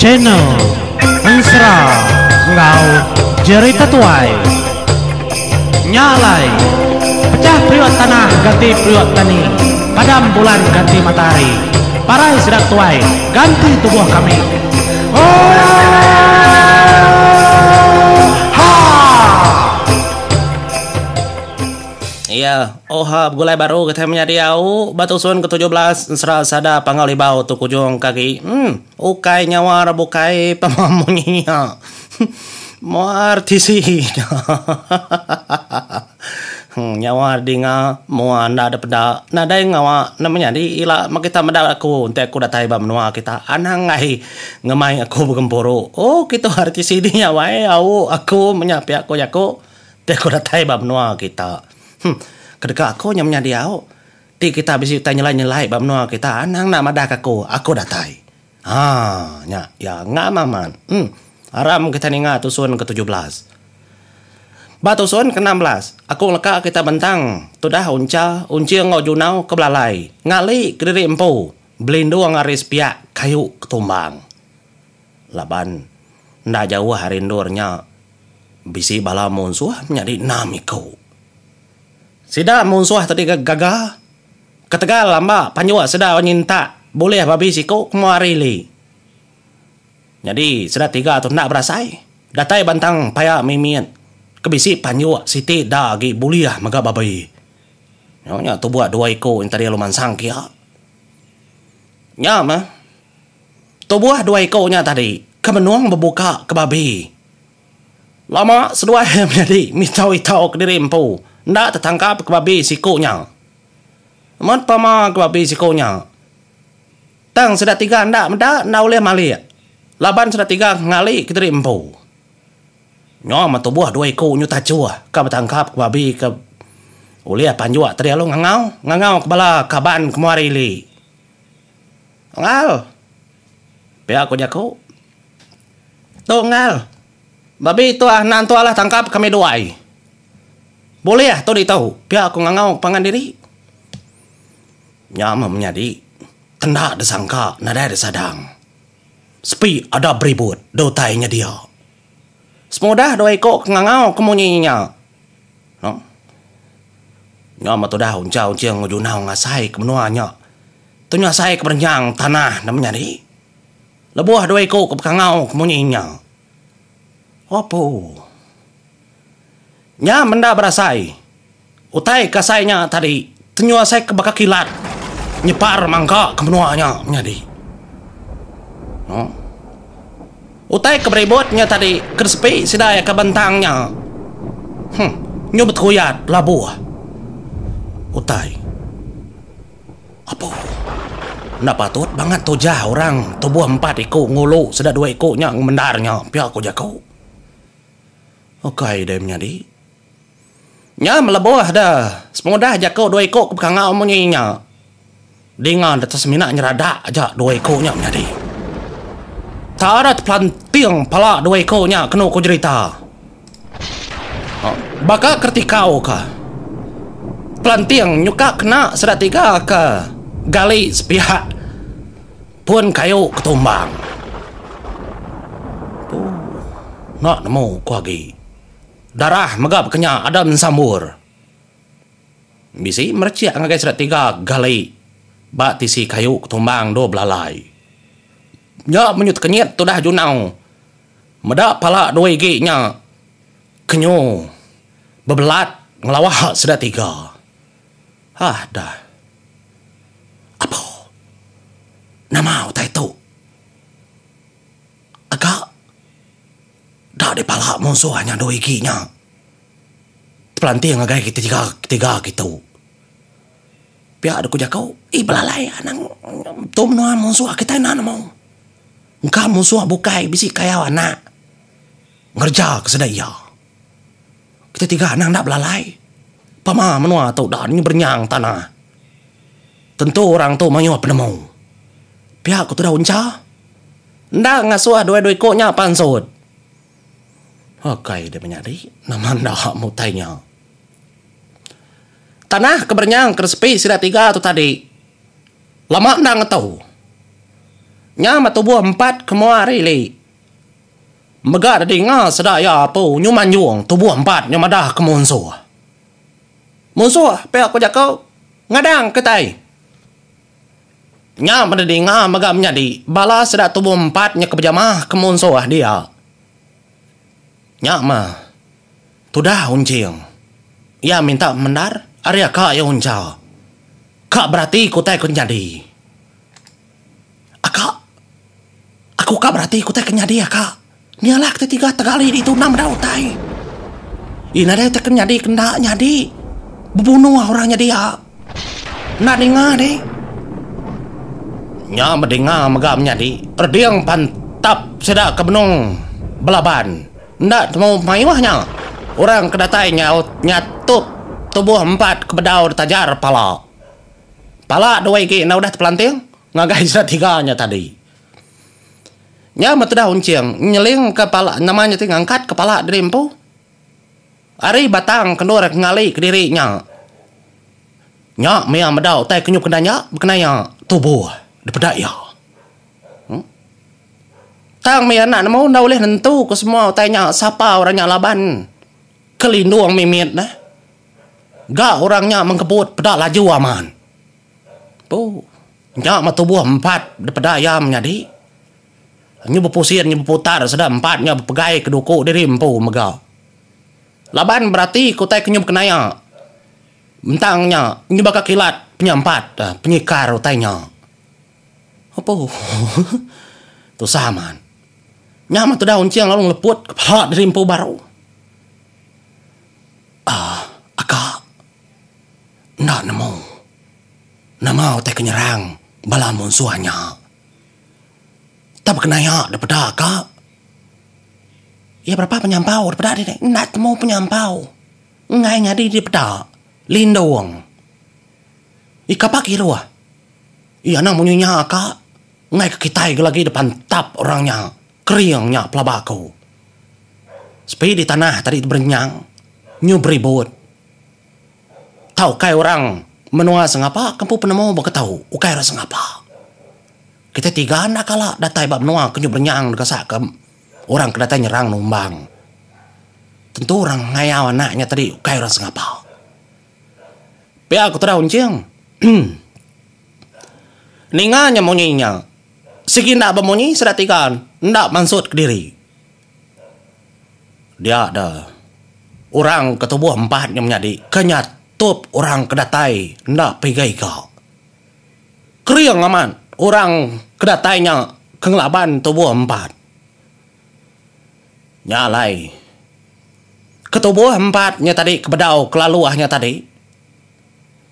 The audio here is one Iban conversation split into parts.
Channel Ensera enggau Jerita Tuai. Nya alai, pecah periuk tanah ganti periuk tani, padam bulan ganti matahari, parai sida tuai ganti tubuh kami. Oohaa! Iya, oha begulai baru kitai menyadi au ba tusun ke 17 ensera sada Panggau Libau tu kujung ke agi. Em, ukai nyawa ra bukai pama munyi nya. Mua RTC nya. Em, nyawa dinga mua enda da peda nadai ngawa ne menyadi ila meh kita meda aku enti aku datai ba menua kita anang ai ngemai aku begempuru. Oh kitu RTC dinya wai au aku menya pia ku jaku. Ti aku datai ba menua kita. Huh. Kedeka aku nya menyadi au. Ti kita bisi utai nyelai-nyelai ba menua kita anang enda madahka aku, aku datai. Haa nya iya ngam amat. Huh. Aram kita ninga tusun ke 17. Ba tusun ke 16, aku ngeleka kita bentang tudah Uncha, Unching enggau Junau ke belalai ngali kediri empu belindung ari sepiak kayu ketumbang. Laban enda jauh ari endur nya bisi bala munsuh menyadi enam iku. Sida munsuh tadi gaga ketegal amba panjuk sida nyintak bulih babi siku ke mua ari ili. Nyadi sida tiga tu enda berasai datai bantang paya mimit ke bisi panjuk siti da agi bulih mega babi. Nya tubuh dua iku nya tadi lalu mansang kia. Nya meh. Tubuh dua iku nya tadi ke benung bebuka ke babi. Lama seduai menyadi mitau-itau kediri empu enda tetangkap ke babi siku nya. Amat pama ke babi siku nya. Tang sida tiga enda meda enda ulih malik laban sida tiga ngali kediri empu. Nya meh tubuh dua iku nyu tachuh ka betangkap ke babi ke ulih panjuk tadi lalu ngangau ngangau ke bala kaban ke muar ili. Engal. Pia ku jaku. Tu engal. Babi tu ah nan tu alah tangkap kami duai. Bulih tu ditu, pia ku ngangau pangan diri. Nya meh menyadi tenda disangka nadai disadang. Sepi ada beribut da utai nyedia. Semudah dua iku ke ngangau ke munyi nya. No. Nya meh tudah uncha unching enggau junau ngasai ke menua nya. Tu nya asai ke berenyang tanah ne menyadi. Lebuh dua iku ke bekangau ke munyi nya. Apu. Nya menda berasai. Utai ke asai nya tadi tenyu asai ke baka kilat nyepar mangka ke menua nya menyadi. No. Utai ke beribut nya tadi ke disepi sida iya ke bentang nya. Huh. Nyu beteruyat labuh. Utai. Apu. Enda patut bangat tujah orang tubuh empat iku ngulu sida dua iku nya ngemendar nya, pia ku jaku. Ukai deh menyadi. Nya melebuh deh sepengudah jaku dua iku ke bekangau munyi nya. Dinga deh semina nyeradak aja dua iku nya menyadi. Tak ada tepelanting pala dua iku nya kenu ku jerita. Baka kertikau ka. Pelanting nyuka kena sida tiga ke gali sepiak pun kayu ketumbang. Puh enda nemu ku agi. Darah mega bekenya ada ensambur. Bisi merechik ngagai sida tiga gali ba tisi kayu ketumbang dua belalai. Nya menyut kenyit tudah junau. Meda pala dua igi nya kenyu bebelat ngelawa sida tiga. Hah dah. Apo. Nama utai tu? Aga da dipala munsuh nya dua igi nya. Tepelanting ngagai ketiga ketiga kitu. Pia deka jaku, ih belalai anang tu menua munsuh kitai enda nemu. Engka munsuh bukai bisi kayau anak ngereja ke sida iya. Kita tiga anang enda belalai. Pama menua tu da nyeberenyang tanah. Tentu orang tu mayuh penemu. Pia ku tudah uncha. Enda ngasuh dua-dua iku nya pansut. Akai deh menyadi nama enda mutai nya. Tanah ke berenyang ke resepi sida tiga tu tadi. Lama enda ngetu. Nya meh tubuh empat ke mua ari ili. Mega dedinga sida iya apu nyu manjung tubuh empat nyu madah ke munsuh. Munsuh pia ku jaku ngadang kitai. Nya meh dedinga mega menyadi bala sida tubuh empat nya ke bejamah ke munsuh dia. Nya meh tudah Unching. Iya minta pemendar ari aka iya Uncha. Ka berati ke utai ke nyadi. Aka. Aku ka berati ke utai ke nyadi aka. Ni alah kita tiga tegali ditu enda meda utai. Ih nadai utai ke nyadi ke enda nyadi. Bebunuh orang nya dia. Enda ninga deh. Nya bedinga mega menyadi reding pantap sida ke benung belaban. Enda temu mayuh nya orang ke datai nyaut nyatup tubuh empat ke bedau ditajar pala. Pala dua igi enda udah tepelanting ngagai sida tiga nya tadi. Nya meh tudah Unching nyelingka pala nama nya ti ngangkatka pala diri empu ari batang ke endur ngali kediri nya. Nya meh iya meda utai ke nyup kena nya bekenaya tubuh dipeda iya. Tang meh iya enda nemu enda ulih nentuka semua utai nya sapa orang nya laban kelindung mimit neh. Ga orang nya mengkebut peda laju amat. Tu nya meh tubuh empat dipeda iya menyadi. Nyu bepusin nyu beputar sida empat nya bepegai ke duku diri empu mega. Laban berati ke utai ke nyu bekenaya bentang nya nyu baka kilat penyampat penyikar utai nya. Apu tusah amat. Nya meh tudah unching lalu ngeleput kepala diri empu baru. Aaa aka. Enda nemu nama utai ke nyerang bala munsuh nya. Tang bekenaya dipeda ka. Iya berapa penyampau dipeda diri enda temu penyampau. Enggai nyadi dipeda lindung. Ika pa kiruh. Iya anang munyi nya ka. Enggai ke kitai ke lagi dipantap orang nya. Kering nya pelaba aku. Sepi di tanah tadi berenyang nyu beribut. Tau ukai orang menua sengapa ke empu penemu baka tau ukai orang sengapa. Kitai tiga enda kala datai ba menua ke nyu berenyang deka ke orang ke datai nyerang numbang. Tentu orang ngayau anak nya tadi ukai orang sengapa. Pia ku Terau Enching. Ninga nya munyi nya sigi enda bemunyi sida tiga enda mansut kediri. Dia da orang ke tubuh empat nya menyadi ke nyatup orang ke datai enda peiga iga. Kering amat orang ke datai nya ke ngelaban tubuh empat. Nya alai ke tubuh empat nya tadi ke bedau kelalu ah nya tadi.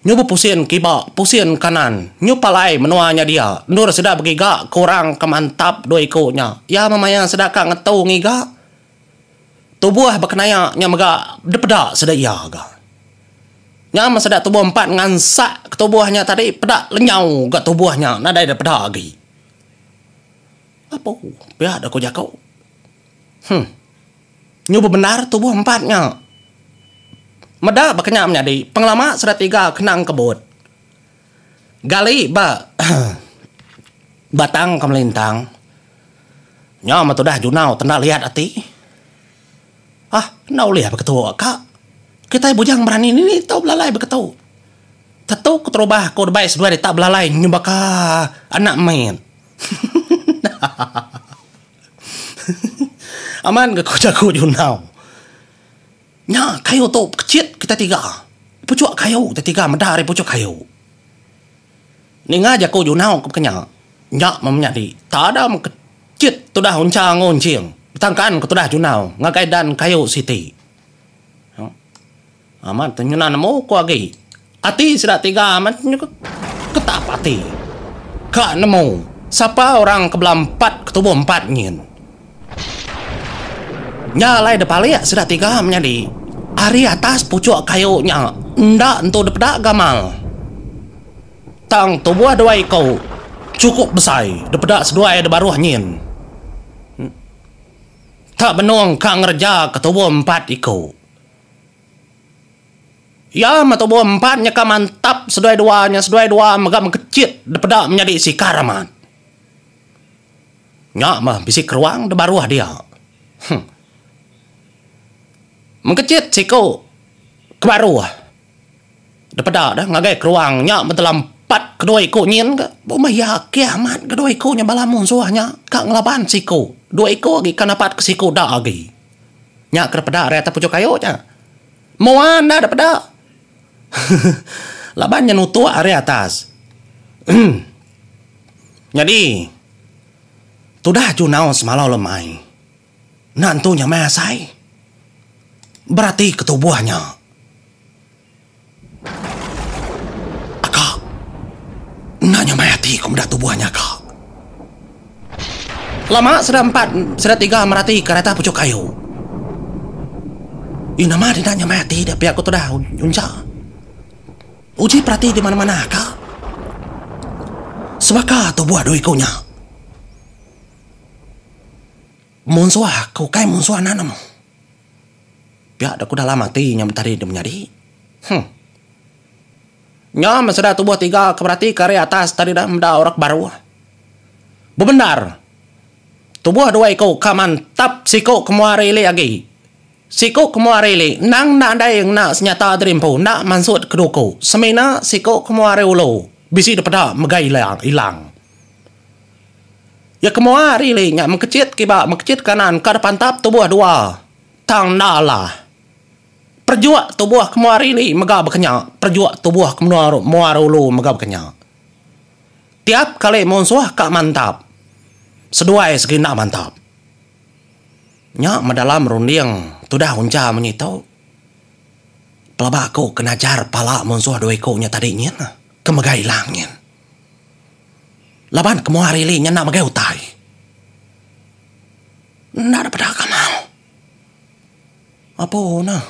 Nyu bepusin kiba, pusin kanan, nyu palai menua nya dia, endur sida begiga ke orang ke mantap dua iku nya. Iya meh maya sida ka ngetu ngiga. Tubuh bekenaya nya mega dipeda sida iya ga. Nya meh sida tubuh empat ngansak ke tubuh nya tadi peda lenyau ga tubuh nya nadai dipeda agi. Apu, pia da ku jaku. Huh. Nyu bebendar tubuh empat nya. Meda baka nya menyadi pengelama sida tiga kena engkebut. Gali ba batang ke melintang. Nya meh tudah junau tenda liat ati. Ah enda ulih beketu ka. Kitai bujang berani ni tau belalai beketu. Tetu keterubah aku debai seduai dita belalai nyu baka anak mit. Amat ga ku jaku Junau. Nya kayu tu kechit kitai tiga. Puchuk kayu kitai tiga meda ari puchuk kayu. Ninga jaku Junau ke baka nya, nya meh menyadi tadam kechit tudah uncha enggau enching betangkan ke tudah Junau ngagai dan kayu siti. Amat tu nyuna nemu ku agi. Ati sida tiga amat nyuka ketap ati. Ka nemu sapa orang ke bela empat ke tubuh empat nyin. Nya alai depalik sida tiga menyadi ari atas puchuk kayu nya enda entu dipeda gamal. Tang tubuh dua iku chukup besai dipeda seduai da baruh nyin. Tak benung ka ngereja ke tubuh empat iku. Iya meh tubuh empat nya ka mantap seduai dua nya seduai dua mega mekechit dipeda menyadi sikar amat. Nya meh bisi keruang da baruh dia. Huh. Mengkechit siku ke baruh da peda da ngagai keruang nya meh telampat kedua iku nyin ga. Bumai iya akih amat kedua iku nya bala munsuh nya ka ngelaban siku. Dua iku agi ka napat ke siku da agi. Nya ke da peda ari atas puchuk kayu nya. Mua enda da peda. Laban nya nutuk ari atas. Nyadi tudah junau semalau lemai enda entu nyamai asai berati ke tubuh nya. Aka enda nyamai ati ku meda tubuh nya aka. Lama sida empat sida tiga merati ke reta puchuk kayu. Ih nama dina nyamai ati deh pia ku tudah uncha. Uji perati di mana-mana ka. Sebaka tubuh dua iku nya. Munsuh aku ukai munsuh anak nemu. Pia deh ku dalam ati nya tadi deh menyadi. Huh. Nya meh sida tubuh tiga ke berati ke ari atas tadi dah meda orang ke baruh. Bebendar. Tubuh dua iku ka mantap siku ke mua ari ili agi. Siku ke mua ari ili endang enda andai ngena senyata diri empu enda mansut ke duku. Semina siku ke mua ari ulu bisi dipeda mega ilang ilang. Iya ke mua ari ili nya mekechit kiba mekechit kanan ka dipantap tubuh dua tang enda alah. Perejuk tubuh ke mua ari ili mega baka nya, perejuk tubuh ke menua mua ari ulu mega baka nya. Tiap kali munsuh ka mantap, seduai segi enda mantap. Nya meh dalam runding tudah uncha munyi tu. Pelaba aku ke najar pala munsuh dua iku nya tadi nyin ke mega ilang nyin. Laban ke mua ari ili nya enda megai utai. Enda dep peda gamal. Apo nah.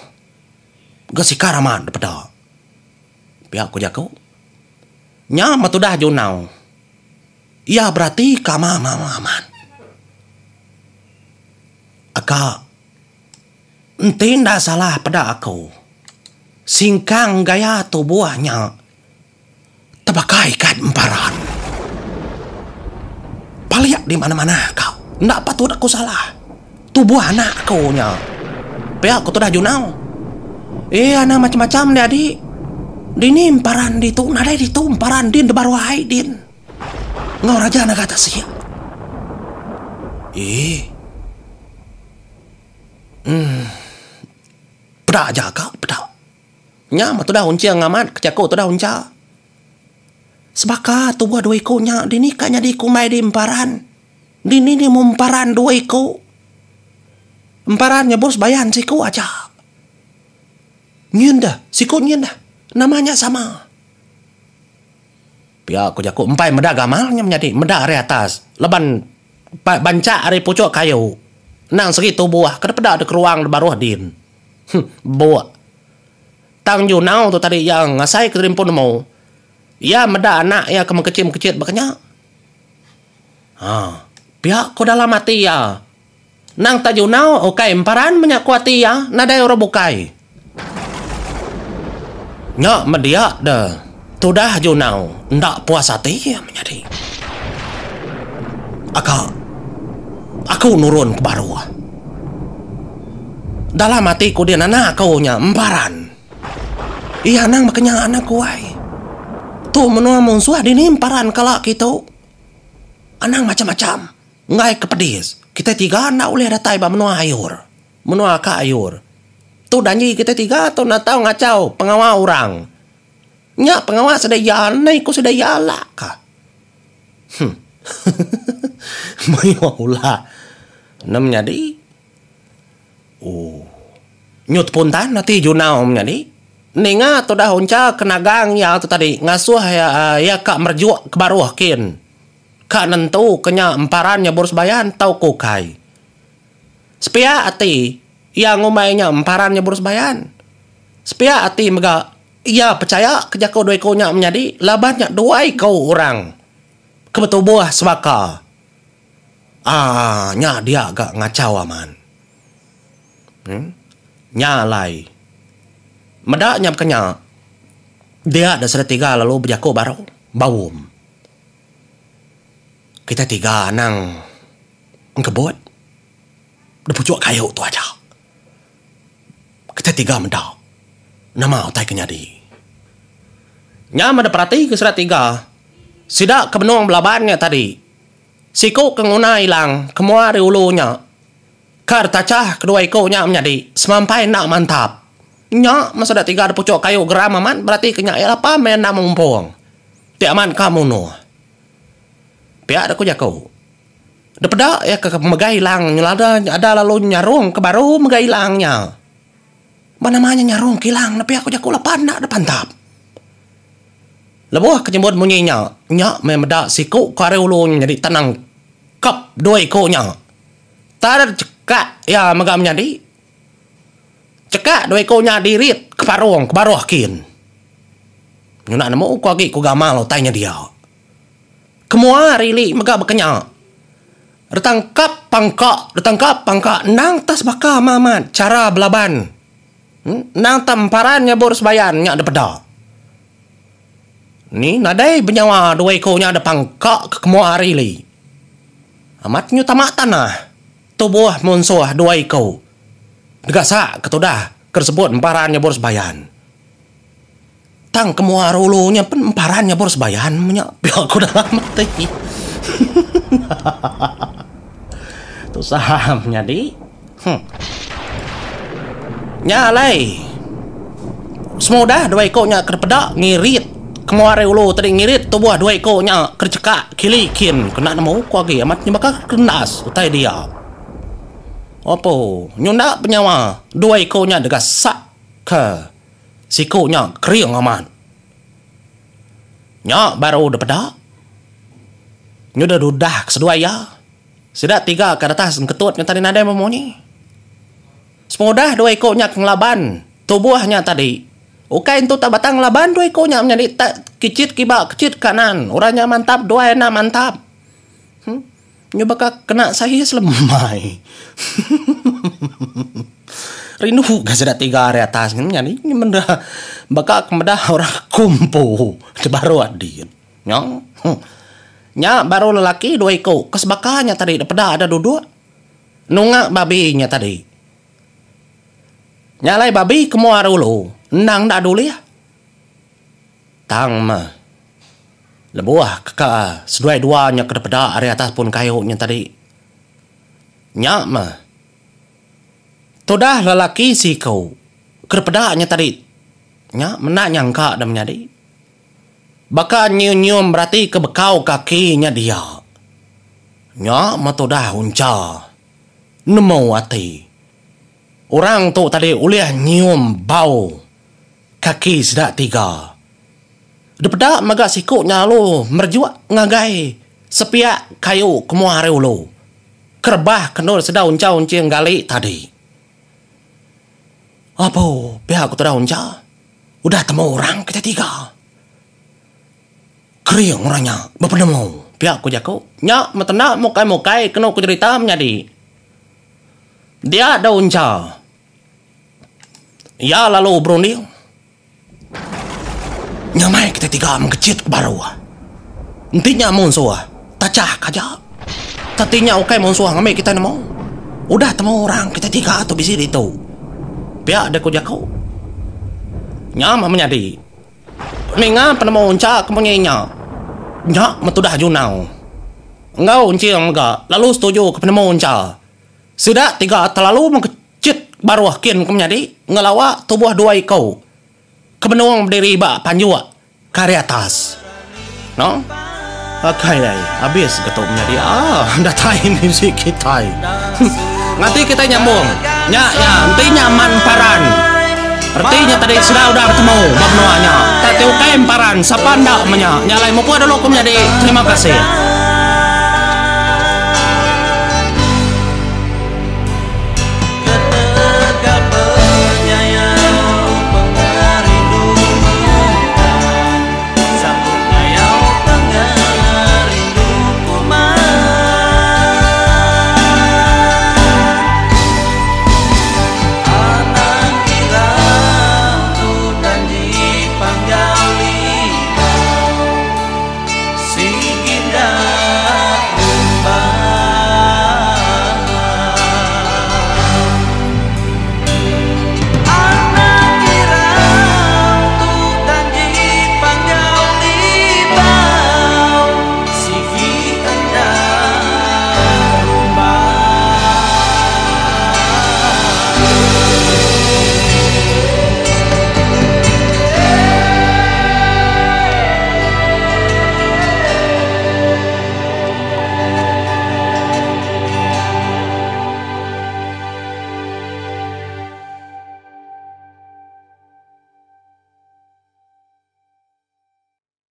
Ga sikar amat da peda. Pia ku jaku. Nya meh tudah Junau. Iya berati ka ama ama amat. Aka enti enda salah peda aku singkang gaya tubuh nya. Tebakai kad emparan. Palik di mana-mana ka. Enda patut aku salah. Tubuh anak aku nya. Pia ku tudah Junau. Eh anang macam-macam deh adi. Dini emparan ditu nadai ditu emparan din da baruh ai din. Enggau raja naga tasik. Eh. Uhh. Peda aja ka peda. Nya meh tudah unching amat ke jaku tudah uncha. Sebaka tubuh dua iku nya dini ka nyadi kumbai di emparan. Dini di emparan dua iku. Emparan nya bos bayan siku aja. Nyin deh, siku nyin deh. Nama nya sama. Pia ku jaku empai meda gamal nya menyadi meda ari atas laban banchak ari puchuk kayu endang segi tubuh ke dipeda de keruang de baruh din. Huh, buk. Tang Junau tu tadi iya ngasai ke diri empu nemu. Iya meda anak iya ke mekechit-mekechit baka nya. Ha, pia ko dalam ati iya. Nang ta Junau ukai emparan menya ku ati iya, nadai orang bukai. Nya media de tudah Junau enda puas ati iya menyadi. Aka, aku nurun ke baruh. Dalam ati ku din anak aku nya emparan. Iya anang baka nya anak ku ai. Tu menua munsuh dini emparan kala kitu. Anang macam-macam enggai ke pedis. Kitai tiga enda ulih datai ba menua ayur. Menua ka ayur. Tu danji kitai tiga tu enda tau ngachau pengawa orang. Nya pengawa sida iya ndai ku sida iya la ka. Huh. Mayuh ulah ne menyadi. Ooh. Nyu tepuntan ati Junau menyadi. Ninga tudah uncha ke nagang iya tu tadi ngasuh iya iya ka merejuk ke baruh kin. Ka nentu ke nya emparan nya Burus Bayan tauka ukai. Sepiak ati iya ngumbai nya emparan nya Burus Bayan. Sepiak ati mega iya pechaya ke jaku dua iku nya menyadi laban nya dua iku orang ke betubuh sebaka. Aaa nya dia ga ngachau aman. Em nya alai meda nya baka nya dia da sida tiga lalu bejaku baru baum. Kitai tiga anang. Engkebut di puchuk kayu tu aja. Kitai tiga meda nama utai ke nyadi. Nya meda perati ke sida tiga. Sida ke benung belaban nya tadi. Siku ke nguna ilang ke mua ari ulu nya. Ka ditachah kedua iku nya menyadi semampai enda mantap. Nya meh sida tiga di puchuk kayu geram amat berati ke nya iya lapa meh enda mumpung. Ti amat ka munuh. Pia da ku jaku. Depeda iya ke megai ilang nyelada ada lalu nyarung ke baru megai ilang nya. Ba nama nya nyarung ke ilang ne pia ku jaku lapa enda da pantap. Lebuh ke nyebut munyi nya, nya meh meda siku ke ari ulu nya nyadi tanang kep dua iku nya. Tar chekak iya mega menyadi. Chekak dua iku nya dirit ke parung ke baruh kin. Nyuna nemu ku agi ku gamal utai nya dia. Kemua ari ili mega baka nya. Retangkap pangka, retangkap pangka endang tas baka amat amat chara belaban. Endang tak emparan nyabur sebayan nya dipeda. Ni nadai benyawa dua iku nya dipangka ke kemua ari ili. Amat nyu tama tanah tubuh munsuh dua iku. Degasak ke tudah ke disebut emparan nyabur sebayan. Tang ke mua rulu nya pen emparan nyabur sebayan menya pia ku dalam ati. Tusah menyadi. Huh. Nya alai semua udah dua iku nya ke peda ngirit ke mua ari ulu tadi ngirit tubuh dua iku nya ke chekak kili kin kena nemu ku agi amat nya baka kendas utai dia. Opo nyunda penyawa dua iku nya degasak ke. Siku nya kering amat. Nya baru dipeda. Nyudah dudah ke seduai iya. Sida tiga ke atas engketut nya tadi nadai memunyi. Sepengudah dua iku nya ke ngelaban tubuh nya tadi, ukai entu tak batang ngelaban dua iku nya menyadi tak kichit kiba kichit kanan. Orang nya mantap duai enda mantap. Nyu baka kena sahis lemai. Rindu ga sida tiga ari atas nya nyadi nyu meda baka ke meda orang kumpu ti baru adit. Nya nya baru lelaki dua iku ke sebaka nya tadi peda ada duduk nunga babi nya tadi. Nya alai babi ke mua ari ulu endang enda dulih. Tang meh. Lebuh ka seduai dua nya ke dipeda ari atas pun kayu nya tadi. Nya meh. Tudah lelaki siku ke dipeda nya tadi nya menda nyangka da menyadi. Baka nyium-nyium berati ke bekau kaki nya dia. Nya meh tudah uncha nemu ati. Orang tu tadi ulih nyium bau kaki sida tiga. Dipeda mega siku nya lalu merejuk ngagai sepiak kayu ke mua ari ulu ke rebah ke endur sida uncha unching gali tadi. Apu pia ku tudah uncha udah temu orang kitai tiga. Kering orang nya bepenemu pia ku jaku. Nya metenda mukai-mukai kenu ku jerita menyadi. Dia da uncha. Iya lalu berunding. Nya mai kitai tiga mengkechit ke baruh. Enti nya munsuh, tachah ke aja. Tang ti nya ukai munsuh ngambi kitai nemu. Udah temu orang kitai tiga tu bisi ditu. Pia deh ku jaku. Nya meh menyadi. Ninga penemu uncha ke munyi nya. Nya meh tudah Junau. Enggau Enching mega lalu setuju ke penemu uncha. Sida tiga telalu mengkechit baruh kin ke menyadi ngelawa tubuh dua iku ke benung bediri ba panjuk ke ari atas. No. Akai ai, abis ga tu menyadi aaa datai muzik kitai. Nganti kitai nyambung. Nya iya enti nya amat emparan. Reti nya tadi sida udah betemu ba menua nya. Tak ti ukai emparan sapa enda menya. Nya alai mupuk dulu ku menyadi. Terima kasih.